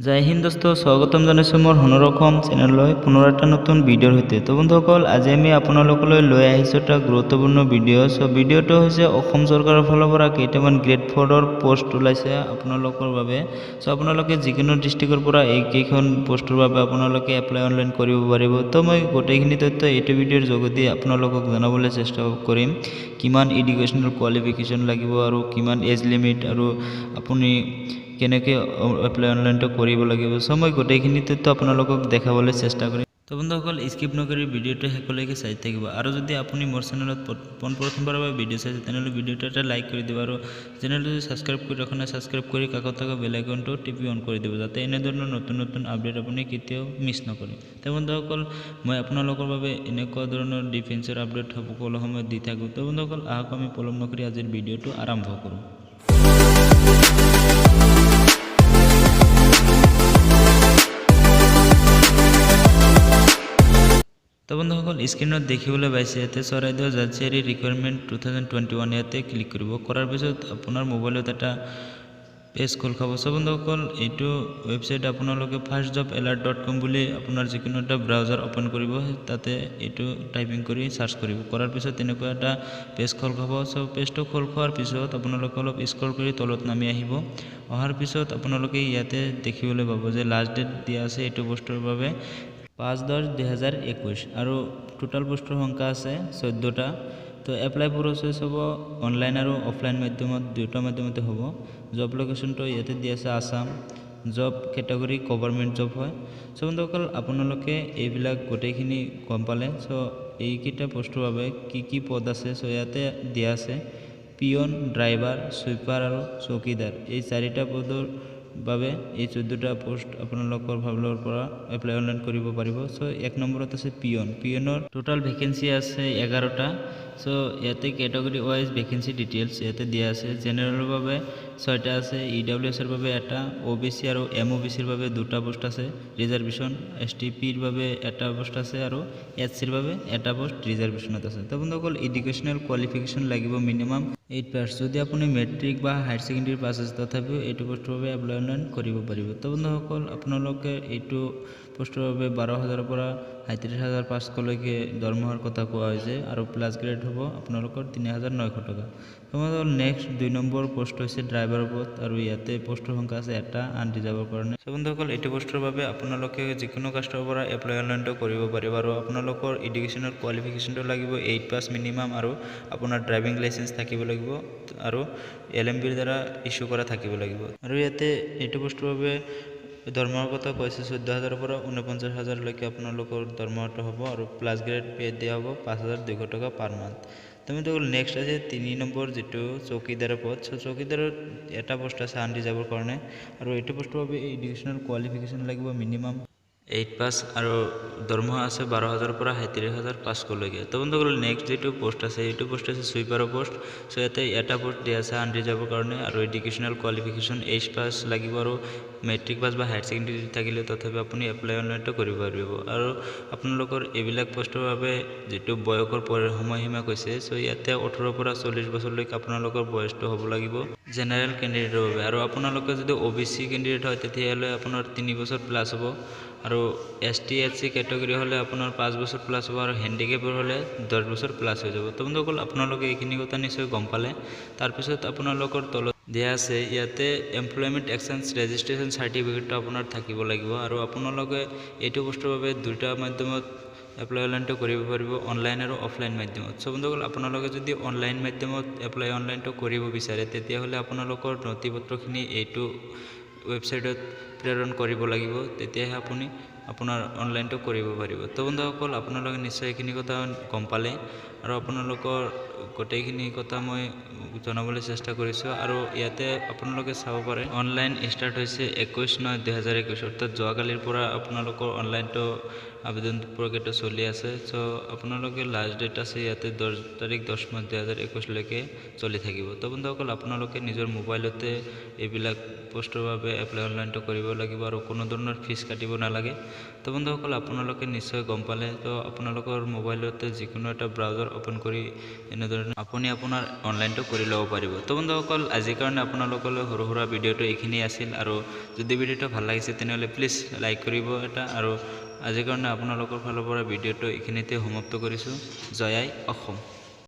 জয় হিন্দ দোস্ত, স্বাগতম জনাইছোঁ মোৰ সোণৰ অসম চেনেললৈ পুনৰ এটা নতুন ভিডিঅ'ৰ সৈতে। তো বন্ধুসকল, আজি আমি আপোনালোকলৈ লৈ আহিছোঁ এটা গুৰুত্বপূৰ্ণ ভিডিঅ'। চ' ভিডিঅ'টো হৈছে অসম চৰকাৰৰ ফালৰ পৰা কেইটামান গ্ৰেড ফ'ৰৰ পষ্ট ওলাইছে আপোনালোকৰ বাবে। চ' আপোনালোকে যিকোনো ডিষ্ট্ৰিক্টৰ পৰা এইকেইখন পষ্টৰ বাবে আপোনালোকে এপ্লাই অনলাইন কৰিব পাৰিব। তো মই গোটেইখিনি তথ্য এইটো ভিডিঅ'ৰ যোগেদি আপোনালোকক জনাবলৈ চেষ্টা কৰিম, কিমান এডুকেশ্যনেল কোৱালিফিকেশ্যন লাগিব আৰু কিমান এজ লিমিট আৰু আপুনি কেনেকৈ এপ্লাই অনলাইনটো কৰিব লাগিব। চ' মই গোটেইখিনি তথ্য আপোনালোকক দেখাবলৈ চেষ্টা কৰিম। তো বন্ধুসকল, স্কিপ নকৰি ভিডিঅ'টো শেষলৈকে চাই থাকিব। আৰু যদি আপুনি মোৰ চেনেলত পোনপ্ৰথমবাৰৰ বাবে ভিডিঅ' চাইছে, তেনেহ'লে ভিডিঅ'টো এটা লাইক কৰি দিব আৰু চেনেলটো যদি ছাবস্ক্ৰাইব কৰি ৰখা নাই, ছাবস্ক্ৰাইব কৰি কাষত থকা বেল আইকনটো টিপি অন কৰি দিব, যাতে এনেধৰণৰ নতুন নতুন আপডেট আপুনি কেতিয়াও মিছ নকৰে। তো বন্ধুসকল, মই আপোনালোকৰ বাবে এনেকুৱা ধৰণৰ ডিফেন্সৰ আপডেট সকলো সময়ত দি থাকোঁ। তো বন্ধুসকল, আহক আমি পলম নকৰি আজিৰ ভিডিঅ'টো আৰম্ভ কৰোঁ। তো বন্ধুসকল, স্ক্ৰীণত দেখিবলৈ পাইছে ইয়াতে চৰাইদেউ জুডিচিয়াৰী ৰিক্ৰুইটমেণ্ট 2021। ইয়াতে ক্লিক কৰিব। কৰাৰ পিছত আপোনাৰ মোবাইলত এটা পেজ খোল খাব। চ' বন্ধুসকল, এইটো ৱেবছাইট আপোনালোকে firstjobalert.com বুলি আপোনাৰ যিকোনো এটা ব্ৰাউজাৰ অ'পেন কৰিব, তাতে এইটো টাইপিং কৰি চাৰ্চ কৰিব। কৰাৰ পিছত তেনেকুৱা এটা পেজ খোল খাব। চ' পেজটো খোল খোৱাৰ পিছত আপোনালোকে অলপ স্ক্ৰল কৰি তলত নামি আহিব। অহাৰ পিছত আপোনালোকে ইয়াতে দেখিবলৈ পাব যে লাষ্ট ডেট দিয়া আছে এইটো বস্তুৰ বাবে 5/10/2021 আৰু টোটেল পোষ্টৰ সংখ্যা আছে 14টা। তো এপ্লাই প্ৰচেছ হ'ব অনলাইন আৰু অফলাইন মাধ্যমত, দুয়োটা মাধ্যমতে হ'ব। জব লোকেশ্যনটো ইয়াতে দি আছে Assam, job category government job হয়। চ' বন্ধুসকল, আপোনালোকে এইবিলাক গোটেইখিনি গম পালে। চ' এইকেইটা পষ্টৰ বাবে কি কি পদ আছে, চ' ইয়াতে দিয়া আছে পিয়ন, ড্ৰাইভাৰ, চুইপাৰ আৰু চকীদাৰ। এই চাৰিটা পদৰ বাবে এই 14টা পোষ্ট আপোনালোকৰ ফালৰ পৰা এপ্লাই অনলাইন কৰিব পাৰিব। চ' 1 নম্বৰত আছে পিয়ন। পিয়নৰ টোটেল ভেকেঞ্চি আছে 11টা। চ' ইয়াতে কেটেগৰী ৱাইজ ভেকেঞ্চি ডিটেইলছ ইয়াতে দিয়া আছে। জেনেৰেলৰ বাবে 6টা আছে, ই ডাব্লিউ এছৰ বাবে এটা, অ' বি চি আৰু এম অ' বি চিৰ বাবে দুটা পোষ্ট আছে ৰিজাৰ্ভেশ্যন, এছ টি পিৰ বাবে এটা পোষ্ট আছে আৰু এছ চিৰ বাবে এটা পোষ্ট ৰিজাৰ্ভেশ্যনত আছে। তো বন্ধুসকল, এডুকেশ্যনেল কোৱালিফিকেশ্যন লাগিব মিনিমাম 8 পাছ। যদি আপুনি মেট্ৰিক বা হায়াৰ ছেকেণ্ডেৰী পাছ আছে, তথাপিও এইটো পোষ্টৰ বাবে এপ্লাই অনলাইন কৰিব পাৰিব। তো বন্ধুসকল, আপোনালোকে এইটো পোষ্টৰ বাবে 12,000ৰ পৰা 37,500লৈকে দৰমহাৰ কথা কোৱা হৈছে আৰু প্লাছ গ্ৰেড হ'ব আপোনালোকৰ 3,900 টকা। নেক্সট 2 নম্বৰ পোষ্ট হৈছে ড্ৰাইভাৰৰ পদ আৰু ইয়াতে পোষ্টৰ সংখ্যা আছে এটা আনৰিজাৰ্ভৰ কাৰণে। চ' বন্ধুসকল, এইটো পোষ্টৰ বাবে আপোনালোকে যিকোনো কাষ্টৰ পৰা এপ্লাই অনলাইনটো কৰিব পাৰিব আৰু আপোনালোকৰ এডুকেশ্যনেল কোৱালিফিকেশ্যনটো লাগিব 8 পাছ মিনিমাম আৰু আপোনাৰ ড্ৰাইভিং লাইচেঞ্চ থাকিব লাগিব আৰু এল এম বিৰ দ্বাৰা ইছ্যু কৰা থাকিব লাগিব। আৰু ইয়াতে এইটো পোষ্টৰ বাবে দৰমহাৰ কথা কৈছে 14,000ৰ পৰা 49,000লৈকে আপোনালোকৰ দৰমহাটো হ'ব আৰু প্লাছ গ্ৰেড পে' দিয়া হ'ব 5,200 টকা পাৰ মান্থ। তুমি নেক্সট আছে 3 নম্বৰ যিটো চকীদাৰৰ পদ। চ' চকীদাৰত এটা পোষ্ট আছে আনৰিজাৰ্ভৰ কাৰণে আৰু এইটো পোষ্টৰ বাবে এডুকেশ্যনেল কোৱালিফিকেশ্যন লাগিব মিনিমাম 8 পাছ আৰু দৰমহা আছে 12,000ৰ পৰা 37,500লৈকে। তো বন্ধুসকল, নেক্সট যিটো পোষ্ট আছে এইটো পোষ্ট আছে চুইপাৰৰ পোষ্ট। চ' ইয়াতে এটা পোষ্ট দিয়া আছে আনৰিজাৰ্ভৰ কাৰণে আৰু এডুকেশ্যনেল কোৱালিফিকেশ্যন এইচ পাছ লাগিব আৰু মেট্ৰিক পাছ বা হায়াৰ ছেকেণ্ডেৰী থাকিলে তথাপি আপুনি এপ্লাই অনলাইনটো কৰিব পাৰিব। আৰু আপোনালোকৰ এইবিলাক পোষ্টৰ বাবে যিটো বয়সৰ সময়সীমা কৈছে, চ' ইয়াতে 18ৰ পৰা 40 বছৰলৈকে আপোনালোকৰ বয়সটো হ'ব লাগিব জেনেৰেল কেণ্ডিডেটৰ বাবে। আৰু আপোনালোকে যদি অ' বি চি কেণ্ডিডেট হয়, তেতিয়াহ'লে আপোনাৰ 3 বছৰ প্লাছ হ'ব আৰু S T S C category হ'লে আপোনাৰ 5 বছৰ প্লাছ হ'ব আৰু হেণ্ডিকেপৰ হ'লে 10 বছৰ প্লাছ হৈ যাব। তো বন্ধুসকল, আপোনালোকে এইখিনি কথা নিশ্চয় গম পালে। তাৰপিছত আপোনালোকৰ তলত দিয়া আছে ইয়াতে এমপ্লয়মেণ্ট এক্সচেঞ্জ ৰেজিষ্ট্ৰেশ্যন চাৰ্টিফিকেটটো আপোনাৰ থাকিব লাগিব আৰু আপোনালোকে এইটো বস্তুৰ বাবে দুটা মাধ্যমত এপ্লাই অনলাইনটো কৰিব পাৰিব, অনলাইন আৰু অফলাইন মাধ্যমত। চ' বন্ধুসকল, আপোনালোকে যদি অনলাইন মাধ্যমত এপ্লাই অনলাইনটো কৰিব বিচাৰে, তেতিয়াহ'লে আপোনালোকৰ নথি পত্ৰখিনি এইটো ৱেবছাইটত প্ৰেৰণ কৰিব লাগিব, তেতিয়াহে আপুনি আপোনাৰ অনলাইনটো কৰিব পাৰিব। তো বন্ধুসকল, আপোনালোকে নিশ্চয় এইখিনি কথা গম পালে আৰু আপোনালোকৰ গোটেইখিনি কথা মই জনাবলৈ চেষ্টা কৰিছোঁ। আৰু ইয়াতে আপোনালোকে চাব পাৰে অনলাইন ষ্টাৰ্ট হৈছে 21/9/2021, অৰ্থাৎ যোৱাকালিৰ পৰা আপোনালোকৰ অনলাইনটো আবেদন প্ৰক্ৰিয়াটো চলি আছে। চ' আপোনালোকে লাষ্ট ডেট আছে ইয়াতে 10 তাৰিখ 10 মাহ 2021লৈকে চলি থাকিব। তো বন্ধুসকল, আপোনালোকে নিজৰ মোবাইলতে এইবিলাক পষ্টৰ বাবে এপ্লাই অনলাইনটো কৰিব লাগিব আৰু কোনো ধৰণৰ ফিজ কাটিব নালাগে। তো বন্ধুসকল, আপোনালোকে নিশ্চয় গম পালে। তো আপোনালোকৰ মোবাইলতে যিকোনো এটা ব্ৰাউজাৰ অ'পেন কৰি এনেধৰণে আপুনি আপোনাৰ অনলাইনটো কৰি ল'ব পাৰিব। তো বন্ধুসকল, আজিৰ কাৰণে আপোনালোকলৈ সৰু সুৰা ভিডিঅ'টো এইখিনিয়ে আছিল, আৰু যদি ভিডিঅ'টো ভাল লাগিছে তেনেহ'লে প্লিজ লাইক কৰিব এটা। আৰু আজিৰ কাৰণে আপোনালোকৰ ফালৰ পৰা ভিডিঅ'টো এইখিনিতে সমাপ্ত কৰিছোঁ। জয় আই অসম।